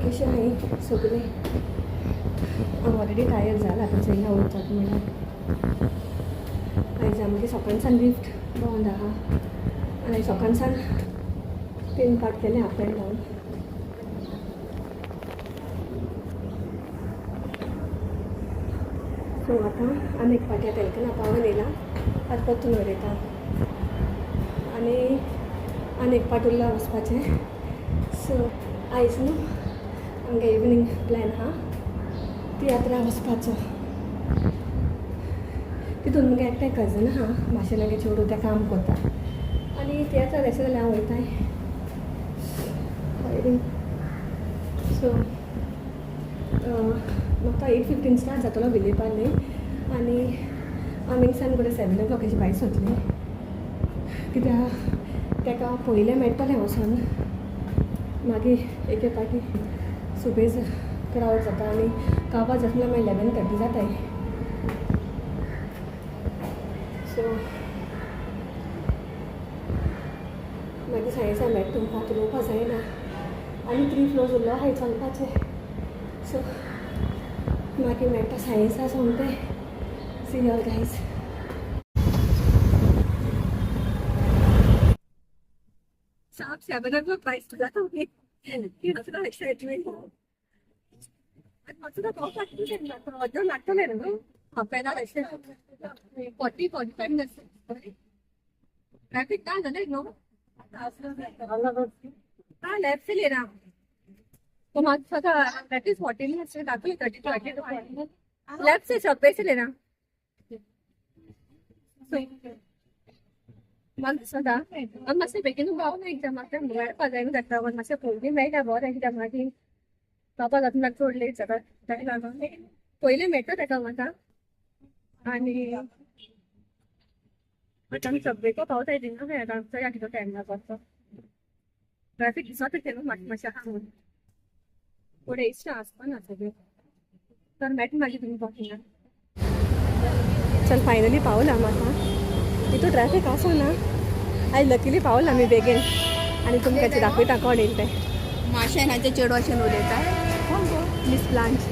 कशें आहाय सगळें. हांव ऑलरेडी टायर्ड जाला आतां चोयला वचत म्हणल्यार. आयज आमगे सकाळसान लिफ्ट बंद आहा आनी सकाळसान तीन पाट केलें अप एंड डावन. सो आतां आनी एक पाटी आतां तेलकना पावून येयला, आतां परतून वयर येता आनी आनी एक पाट उरला वचपाचें. सो आयज न्हू आमगे इवनींग प्लॅन आहा तियात्रा वचपाचो. तितून मुगे एकटें कजन आहा माशेलागे चेडूं, तें काम करता आनी तियात्राक वयता जाल्यार हांव वयताय. सो म्हाका 8:15 स्टार्ट जातलो विलेपार्ले आनी आमी हिंगसान कडेन 7 o'clock अशें भायर सरतलीं, कित्याक ताका पयलें मेळटलें वचोन. मागीर एके पाटी सुबेज क्रावड जाता आनी काबार जाता मागीर 11:30 जाताय. सो मागीर सायन्सा मेळटा तुमकां, आतां उलोवपा जायना आनी 3 फ्लोर्स उरलो आहाय चलपाचें. सो मागीर मेळटा सायन्सा सोमतें. See you all guys. साप 7 o'clock भायर जाता एक्सायटमेंट. मातसो लागतलें न्हू हाफ एन our अशें, 40-45 minutes. Traffic ना जालें न्हू. हाँ, लेफ्ट से लेना तो मातसो that is 40 minutes दाखवली, 30 to 40. Left से सबवे से लेना. म्हाका दिसता आमी मातशें बेगीन पावना एग्जामाक, मेळपा जाय न्हू ताका लागून मातशें पयलीं मेळटा बरें कित्याक मागीर पापा जाता म्हाका चड लेट जाता, ताका लागून पयलीं मेळटा ताका म्हाका. आनी आतां आमी सबवेको पावताय थिंगा, खंय आतां चोया कितलो टायम लागता. ट्रॅफिक दिसता न्हू मातशें मातशें आहा म्हणून फुडें इश्ट आसपा ना सगळें. तर मेळटा मागीर तुमी पावtina. चल, फायनली पावला आमी आतां. तितू ट्रॅफिक आसो ना आयज, लकीली पावला आमी बेगीन. आनी तुमकां दाखयता कोण येयला तें. माशेनाच्या चेडवाशेन उलयता कोण गो? Miss Blanche.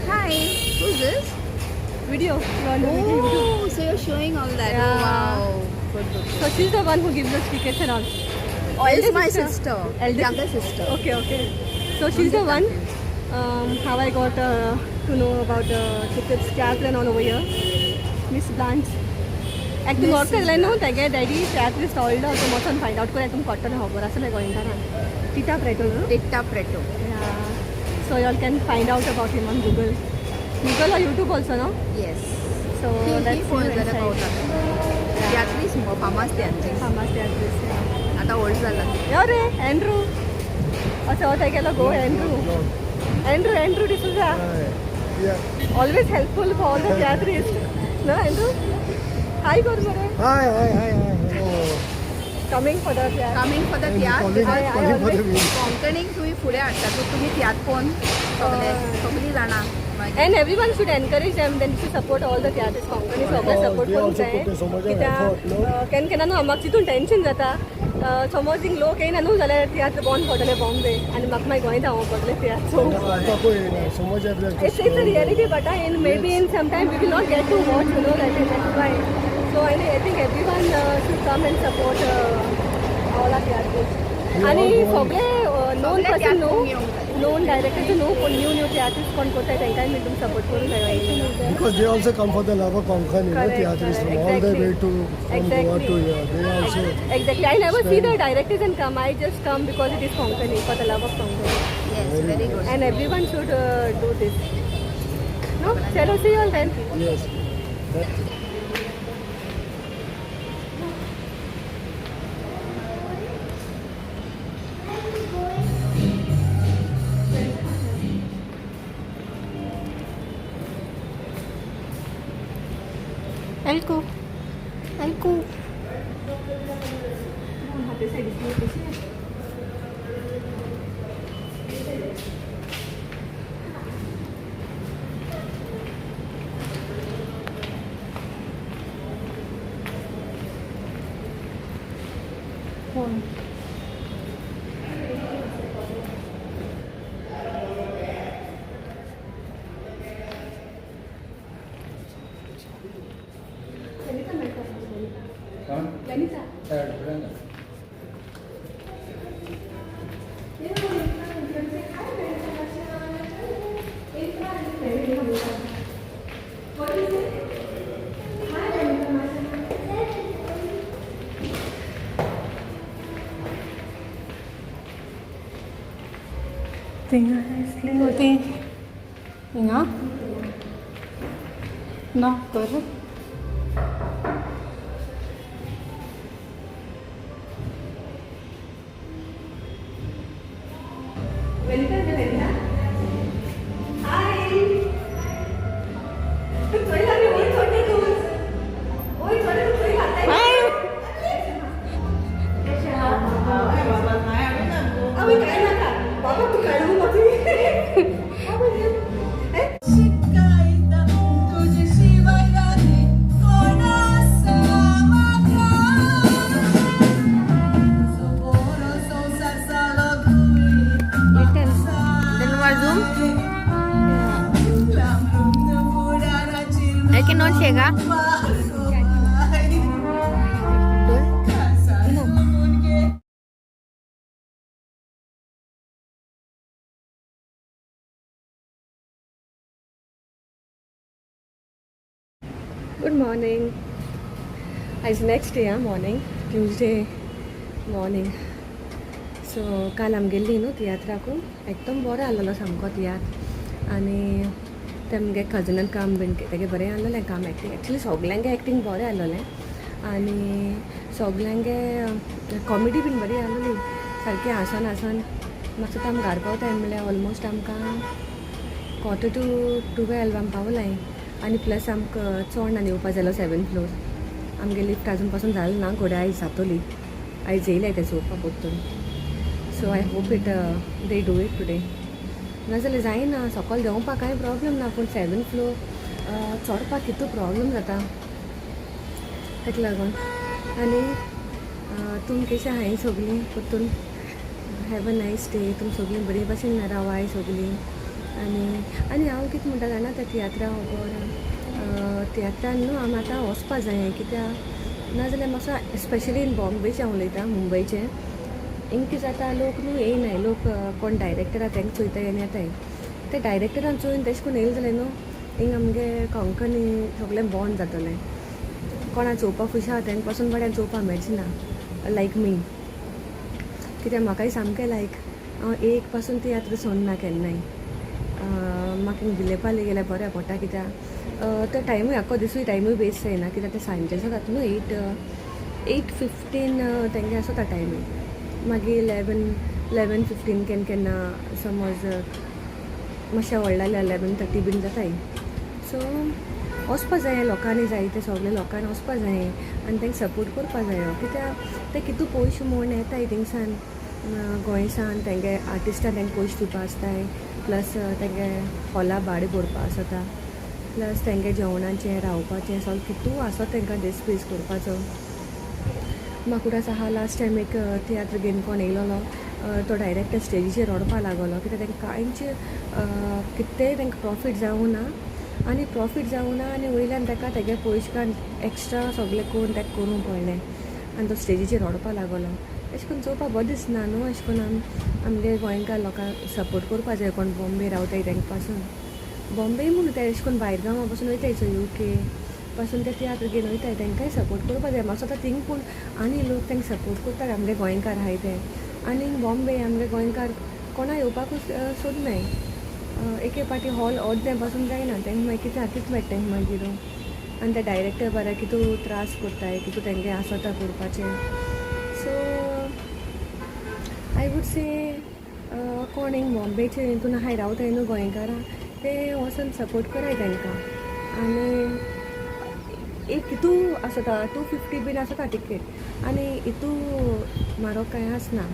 Hi, who's this? Video. Oh, so you're showing all that. Yeah. Oh, wow. Good, good. So she's the one who gives us tickets and all. Oh, it's Elder my sister. sister. Elder Younger sister. Okay. So she's the one. How I got to know about the tickets, theatre and all over here. Miss Blanche. Actually, Miss work करले न्हू तेगे daddy tiatrist old, so वचोन find out करूया तुमकां कळटलें खबर आसलें गोंयकारान. Theta Preto न्हू? Titta Preto. Yeah. So y'all can find out about him on Google. Google or YouTube also, no? Yes. So he let's see phone you जाल्यार inside. पावता. तियात्रीस मुगो, फामास तियात्रीस. फामास तियात्रिस्ट, yeah. आतां व्हड जाला. यो रे, एंड्रू. असो हो तेगेलो गो Andrew. Andrew, Andrew D'Souza. Yeah. Always helpful for all the tiatrists. No, Andrew? Hi, कर मरे. Hi, hi, hi, hi. Oh. Coming for the tiatr. Coming for the tiatr. Calling, I calling for the always- video. कोंकणीक तुमी फुडें हाडटा, so तुमी तियात्र पळोवन सगळे सगळीं जाणां मागीर. And everyone should encourage them, then should support all the tiatrists. Konkani सगळे सपोर्ट They करूंक also जाय. put so much of कित्याक effort, no? केन्ना केन्ना न्हू म्हाका चितून टेन्शन जाता, समज थिंग लोक येयना न्हू जाल्यार तियात्र बंद पडटले बॉम्बे आनी म्हाका मागीर गोंय धांवप पडटलें तियात्र. सो आतां पळय, so much effort. It's a reality, but in maybe in some time we will not get to watch, that is that's why. So I think everyone should come and support all our theatres. We आणि all go on. सगळे non सगळे person न्हू, तियात्र येवंक जाय. Non director न्हू, पूण new new tiatrist कोण करताय तांकांय बी तुमी सपोर्ट करूंक जाय. Because they also come for the love of Konkan, Correct, theatrists from correct, all the exactly. way to from Goa to here. They also Exactly. I never see the directors and come. I just come because it is Konkani, for the love of Konkani. Yes, very good. And everyone should do this. No? Chalo, see you all then. Yes. That, Elko. Elko. Phone. थिंगा आसली न्हू ती हिंगा knock कर. वेनिता, हाय. तूं थंय लागली, वयर चडटा तूं. वयर चड, तूं थंय घालताय. आवय, काय नाका बाबा, तूं काडूं म्हाका. तुझे शिवाय कोणा संसार. Then zoom. I cannot shake, ah. Don't. Good morning. आयज नेक्स्ट डे आ मॉर्निंग, ट्यूजडे मॉर्निंग. सो काल आम गेल्ली न्हू तियात्राकू, एकदम बरो आसलेलो सामको तियात्र. आनी तेमगे कजनान काम बीन तेगे बरें आसलेलें काम, एक्टींग. एक्चुली सोगल्यांगे एक्टींग बरें आसलेलें आनी सोगल्यांगे कॉमेडी बीन बरी आसलेली. सारकी हांसोन हांसोन मातसो आम घार पावताय म्हणल्यार ऑलमोस्ट आमकां 11:45 आमी पावलाय. आनी प्लस आमकां चोडणा येवपा जालो सेवन फ्लोर. आमगे लिफ्ट आजून पासून जालें ना घोडे. आयज जातोली, आयज येयले ते चोवपा परतून. So I hope it they do it today. नाजाल्यार जायना. सकयल देंवपाक कांय प्रॉब्लम ना, पूण सेवन फ्लोर चडपाक कितू प्रॉब्लम जाता, ताका लागून. आनी तुम कशें आहाय सगळीं परतून? Have a nice day. तुम सगळीं बरी भाशेन रावाय सगळीं. आनी आनी हांव कितें म्हणटा जाणा, त्या तियात्रा खबर, तियात्रान न्हू आमी आतां वचपा जाय. कित्याक नाजाल्यार मातसो स्पेशली इन बॉम्बेचें हांव उलयतां, मुंबयचें. हिंग कितें जाता, लोक न्हू येयनाय. लोक कोण डायरेक्टर आहा तांकां चोयताय आनी येताय. ते डायरेक्टरान चोयन तेश कोन्न येयले जाल्यार न्हू हिंग आमगे कोंकणी सगळें बॉन्ड जातलें. कोणा चोवपा खुश आहा तांकां पासून बऱ्यान चोवपा मेळचें ना, लायक मी. कित्याक म्हाकाय सामकें लायक हांव एक पासून तियात्र सोडना केन्नाय. म्हाका विलेपार्ले गेल्यार बरें पडटा, कित्याक तो टायमूय आख्खो दिसूय टायमूय वेस्ट जायना. कित्याक ते सांजे जाता न्हू, 8, 8:15 तेंगे आसता टायमींग. मागीर 11, 11:15, केन्ना केन्ना समज मातशें व्हडलें जाल्यार 11:30 बीन जाताय. सो वचपा जाय लोकांनी, जाय ते सगळे लोकांनी वचपा जाय आनी तांकां सपोर्ट करपा जायो. कित्याक ते कितू पयशे म्हूण येताय थिंगसान, गोंयसान. तेंगे आर्टिस्टां तांकां पयशे दिवपा आसताय, प्लस तेंगे हॉला भाडें भरपा आसता, प्लस तेंगे जेवणाचें, रावपाचें सगळें कितू आसता तांकां डिस्पेस करपाचो. म्हाका आसा, लास्ट टायम एक तियात्र घेवन कोण येयलोलो, तो डायरेक्ट स्टेजीचेर रडपा लागलो. कित्याक तांकां कांयच कितेंय तांकां प्रॉफीट जावूं ना आनी प्रॉफीट जावूं ना आनी वयल्यान ताका तेगे पयशे एक्स्ट्रा सगळें करून ताका करूंक पडलें आनी तो स्टेजीचेर रडपा लागलो. अशें करून चोवपा बरें दिसना न्हू. अशें करून आमी आमगे गोंयकार लोकांक सपोर्ट करपा जाय. कोण बॉम्बे रावताय तांकां पासून, बॉम्बे म्हूण ते अशें करून भायर गांवा पासून वयताय, चोय युके पासून ते तियात्र घेवन वयताय, तांकांय सपोर्ट करपा जाय मातसो. आतां थिंग पूण आनी लोक तांकां सपोर्ट करतात, आमगे गोंयकार आहाय ते. आनी बॉम्बे आमगे गोंयकार कोणा येवपाकूच सोदनाय. एके पाटी हॉल अर्दें पासून जायना तांकां, मागीर कितें कितें मेळटा तांकां मागीर? आनी ते डायरेक्टर बरें कितू त्रास करताय, कितू तेंगे आसता करपाचें. सो I would say, कोण हिंग बॉम्बेचे हितून आहाय रावताय न्हू गोंयकारां, ते वचोन सपोर्ट कराय तांकां. आनी एक हितू आसता, 250 बीन आसता टिकेट आनी हितू म्हारग कांय आसना.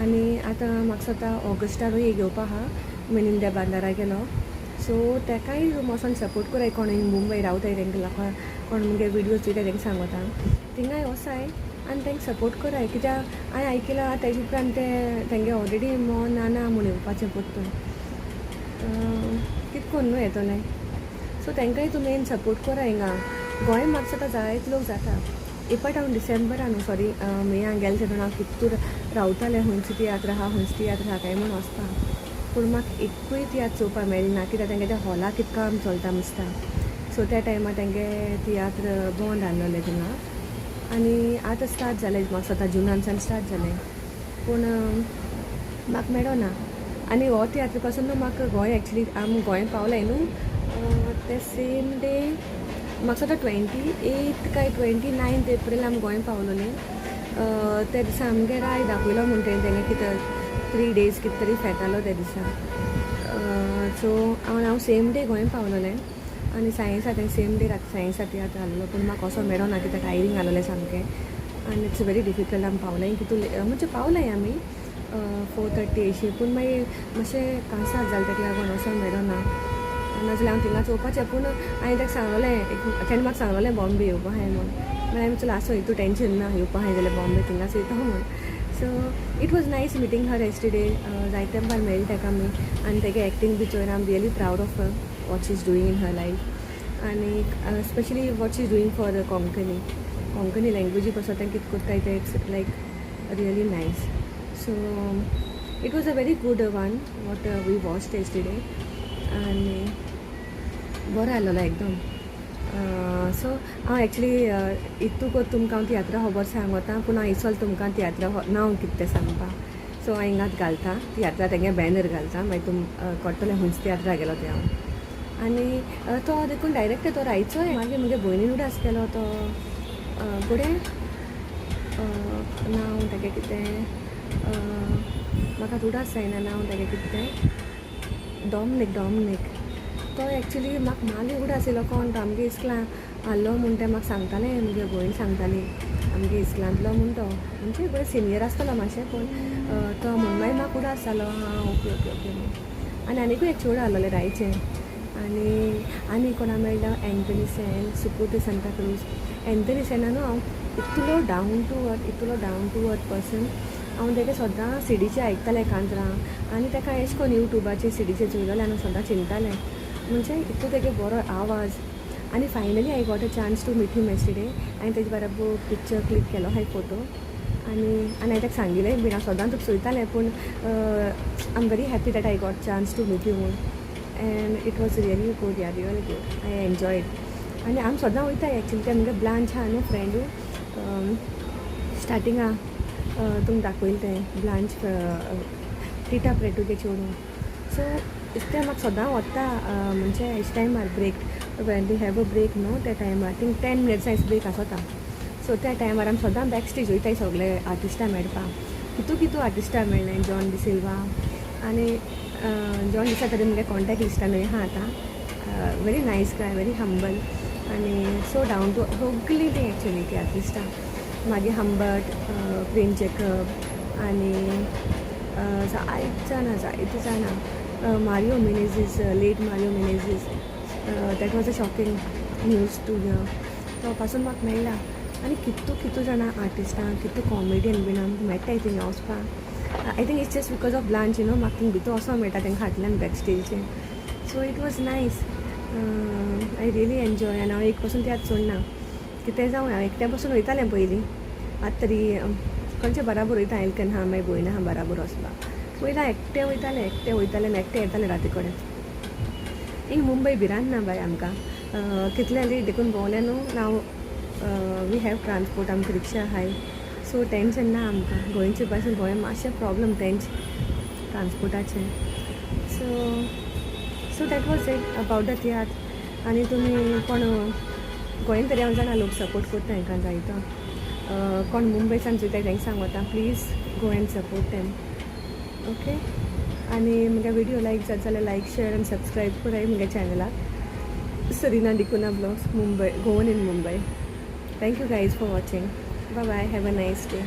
आनी आतां म्हाका दिसता ऑगस्टारूय एक येवपा आहा, मिलिंद बांदारा गेलो. सो तेकाय वचोन सपोर्ट कराय. कोण मुंबय रावताय तांकां लोकां, कोण मुगे विडियोज चोयता तांकां सांगता, थिंगाय वचाय आनी तांकां सपोर्ट कराय. कित्याक हांवें आयकलां, तेजे उपरांत ते तेंगे ऑलरेडी मन ना ना म्हूण येवपाचें परतून. कितें करून न्हू येतलें. सो तांकांय तुमी सपोर्ट कराय. हिंगा गोंय म्हाका दिसता जायते लोक जाता. एक हांव डिसेंबरान, न्हू सॉरी, मेयान गेलें तेन्ना हांव कितूर रावतालें, खंयची तियात्र आहा, खंयची तियात्र आहा काय म्हूण वचपा. पूण म्हाका एकूय तियात्र चोवपा मेळ्ळी ना, कित्याक तेंगे त्या हॉला कितें काम चलता दिसता. सो त्या टायमार तेंगे तियात्र बंद आहलोलें थिंगा. आनी आतां स्टार्ट जालें, म्हाका दिसता जुनानसान स्टार्ट जालें, पूण म्हाका मेळना. आनी हो तियात्र पासून न्हू म्हाका गोंय, एक्चुली आमी गोंय पावलाय न्हू ते सेम डे, म्हाका दिसता 28 काय 29 एप्रील आमी गोंय पावलोली. त्या दिसा आमगे राय दाखयलो म्हणटा तेणें कितें 3 डेज कितें तरी फेतालो त्या दिसा. सो हांव हांव सेम डे गोंय पावलोलें आनी साये सातांक सेम डे राती साये सात तियात्र आहलोलो, पूण म्हाका असो मेळो ना कित्याक टायरींग आहलोलें सामकें आनी it's very difficult. आमी पावलाय कितू, म्हणजे पावलाय आमी 4:30 अशी, पूण मागीर मातशें कांसार जालें, ताका लागून असो मेळो ना. नाजाल्यार हांव थिंगा चोवपाचें, पूण हांवें ताका सांगलेलें एक, तेणें म्हाका सांगलेलें बॉम्बे येवपा आहाय म्हूण. मागीर हांवें चल आसूं, हितू टेंशन ना, येवपा आहाय जाल्यार बॉम्बे थिंगाच वयता म्हूण. So it was nice meeting her yesterday. जायते तेंपार मेळ्ळी ताका आमी आनी तेगे एक्टींग बी चोवन I am really proud of her, what she is doing in her life आनी specially what she is doing for Konkani. Konkani लँग्वेजी पासून तें कितें कोत्ताय तें, it's like really nice. So it was a very good one what we watched yesterday आनी बरो आसलेलो एकदम. सो हांव एक्चुली इतूक तुमकां हांव तियात्रा खबर सांगता, पूण हांव इसोल तुमकां तियात्रा नांव कितें तें सांगपा. सो हांव हिंगात घालता तियात्रा, तेंगे बॅनर घालता, मागीर तुम कळटलें खंयच तियात्रा गेलो तें हांव. आनी तो देखून डायरेक्ट तो रायचो. मागीर म्हगे भयणीन उडास केलो तो फुडें नांव तेगें कितें, म्हाका उडास जायना नांव तेगें कितें तें, डॉमनीक, डॉमनीक. तो एक्चुली म्हाका मागीर उगडास येयलो कोण तो. आमगे इस्कलान आहलो म्हूण तें म्हाका सांगतालें, म्हगे भयण सांगताली, आमगे इस्कलांतलो म्हूण तो, म्हणजे बरें सिनियर आसतलो मातशें, पूण तो म्हूण मागीर म्हाका उडास जालो. आं, ओके ओके ओके म्हूण. आनी आनीकूय एक चेडूं आहलोलें रायचें. आनी आनी कोणा मेळ्ळो, एंथनी सेन, सुकूट सांताक्रूज. एंथनी सेना न्हू हांव इतलो डावन टू अर्थ, इतलो डावन टू अर्थ पर्सन. हांव तेका सदां सिडीचेर आयकतालें कांतरां आनी ताका एशें कोन्न युट्यूबाचेर सिडीचेर चोयलोलें आनी सदां चिंततालें, म्हणजे इतलो तेगे बरो आवाज. आनी finally I got a chance to meet him yesterday. हांवें तेजे बराबर पिक्चर क्लिक केलो आहाय, फोटो. आनी आनी हांवें ताका सांगिलें बीन, हांव सदां तुका चोयतालें, पूण I am very happy that I got chance to meet you म्हूण. And it was really good, yeah, really good. I enjoyed. आनी आमी सदां वयताय एक्चुली. तें मुगे ब्लांच आहा न्हू फ्रेंडू, स्टार्टिंगा तुमकां दाखयलें तें ब्लांच, टिटा प्रेटूगे चेडूं. सो तें म्हाका सदां व्हरता, म्हणजे हेच टायमार break, when they have a break न्हू, त्या टायमार थिंग 10 मिनट्सां ब्रेक आसता. सो त्या टायमार आमी सदां बॅक स्टेज वयताय सगळे आर्टिस्टां मेळपाक. कितू कितू आर्टिस्टां मेळ्ळें, जॉन डिसिल्वा. आनी जॉन डिसिल्वा तरी मुगे कॉन्टेक्ट लिस्टान न्हय आहा आतां. Very nice guy, very humble आनी सो डावन टू सगळीं तीं एक्चुली ती आर्टिस्टां. मागीर हंबट, प्रेम जेकब आनी जायते जाणां, जायते जाणां. Mario Menezes, late Mario Menezes, that was a shocking news to hear. तो पासून म्हाका मेळ्ळा. आनी कितू कितू जाणां आर्टिस्टां, कितू कॉमेडियन बीन आमकां मेळटाय थिंगा वचपाक. I think it's just because of Blanche, म्हाका थिंग भितर वचोंक मेळटा तेंका फाटल्यान back स्टेजीचेर. So it was nice, I really enjoy. आनी हांव एक पासून तियात्र सोडना, कितें जावं. हांव एकट्या पासून वयतालें पयलीं, आतां तरी खंयचे बराबर वयता आयल केन्ना आहा, मागीर भयण आहा बराबर वचपाक. पयलीं एकटें वयतालें, एकटें वयतालें आनी एकटें येतालें राती कडेन. हिंग मुंबय भिरांत ना बाय आमकां. कितलें लेट देखून भोंवलें न्हू, नाव we have transport, आमकां रिक्षा आहाय, सो टेंशन ना आमकां. गोंयचे भाशेन गोंय मातशें प्रॉब्लम तेंच ट्रांसपोर्टाचें. So that was it about the तियात्र. आनी तुमी कोण गोंयान तरी हांव जाणा लोक सपोर्ट करता हेंकां जायतो. कोण मुंबयसान चोयताय तेंकां सांगता, please go and support them, okay? आनी म्हगे विडियो लायक जात जाल्यार लायक, शेर आनी सबस्क्रायब कराय म्हगे चॅनलाक, Serena D'Cunha blogs, Mumbai, Goan in Mumbai. Thank you guys for watching. Bye bye, have a nice day.